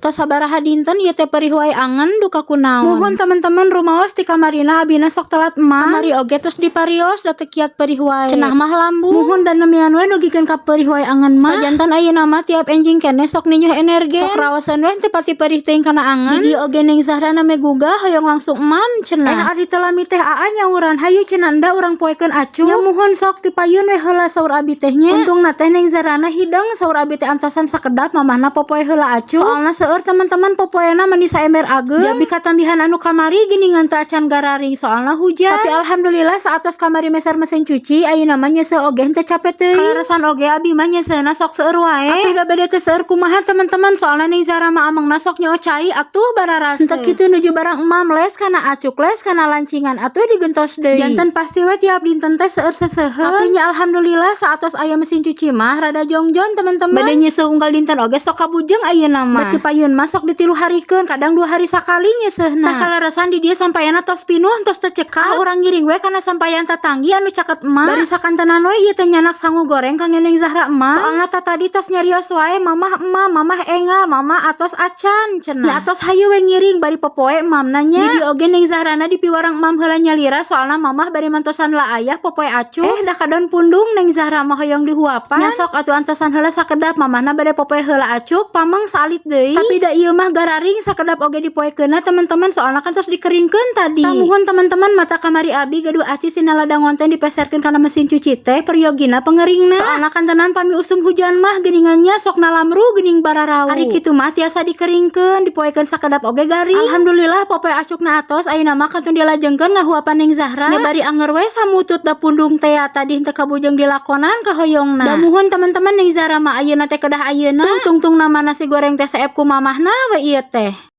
Tos sabaraha dinten ieu teh perih wae angen, duka kunaon. Muhun teman-teman, rumaos ti kamarina abina sok telat emam. Kamari oge tos diparios, da teu kiat perih wae. Cenah mah lambung. Muhun, dan nemian we dugikeun ka perih wae angen mah. Jantan ayeuna mah tiap enjing keneh sok ninyuh Energen. Sok raoseun we teu pati perih teuing kana angen. Di dieu oge Neng Zahra name gugah, hoyong langsung emam cenah. Eh, ari teu lami teh aa nyauran, "Hayu," cenah, "enda urang poekeun acuk." "Ya muhun, sok tipayun we heula," saur abi teh nya. Untungna teh Neng Zahrana hideng, saur abi teh antosan sakedap mamahna popoe heula acuk. Soalna seueur, teman-teman, popoena meni saember ageung. Jabi katambihan anu kamari geuningan teu acan gararing, soalna hujan. Tapi alhamdulillah, saatos kamari meser mesin cuci, ayeuna mah nyeuseuh oge henteu capek teuing. Kaleresan oge abi mah nyeuseuna sok seueur wae. Atuh da bade teu seueur kumaha, teman-teman, soalna Neng Zahra mah amengna sok nyoo cai atuh bararase. Henteu kitu, nuju barang emam les kana acuk, les kana lancingan, atuh digentos deui. Janten pasti we tiap dinten teh seueur seseuheun. Tapi nya alhamdulillah, saatos aya mesin cuci mah rada jongjon, teman-teman. Bade nyeuseuh unggal dinten oge sok kabujeng ayeuna mah. Bade payun mah sok ditilu harikeun, kadang 2 hari sakali nyeuseuhna. Tah, kaleresan di dieu sampayana tos pinuh, tos teu cekap. Urang ngiring we kana sampayan tatanggi anu caket emak. Bari sakantenan we ieu teh nyanak sangu goreng kangge Neng Zahra emak. Soalna tadi tos nyarios wae, "Mamah emam, mamah engal, mama atos acan," cenah. Ya atos, hayu we ngiring bari popoe emam nanya. Di dieu oge Neng Zahrana dipiwarang emam heula nyalira, soalna mamah bari mantosan la ayah popoe acuk. Eh, da kadon pundung Neng Zahra mah hoyong dihuapan. Nya sok atuh, antosan heula sakedap, mamahna bade popoe heula acuk, pameng saalit deui. Tapi da ieu mah gararing, sakedap oge dipoekeunna, teman-teman, soalna kan tos dikeringkeun tadi. Tah muhun, teman-teman, mata kamari abi gaduh acis tina ladang ngonten dipeserkeun kana mesin cuci teh peryogina pengeringna. Soalna kan tenan pami usum hujan mah geuningannya sok nalamru geuning bararau. Ari kitu mah tiasa dikeringkeun, dipoekeun sakedap oge garing. Alhamdulillah, popoe acukna atos, ayeuna mah kantun dilajengkeun ngahuapan Neng Zahra. Nya bari anger we samutut, da pundung teh tadi henteu kabujeng dilakonan kahoyongna. Da muhun, teman-teman, Neng Zahra mah ayeuna teh kedah ayeuna. Tungtung nama nasi goreng teh seep ku mamahna we ieu teh.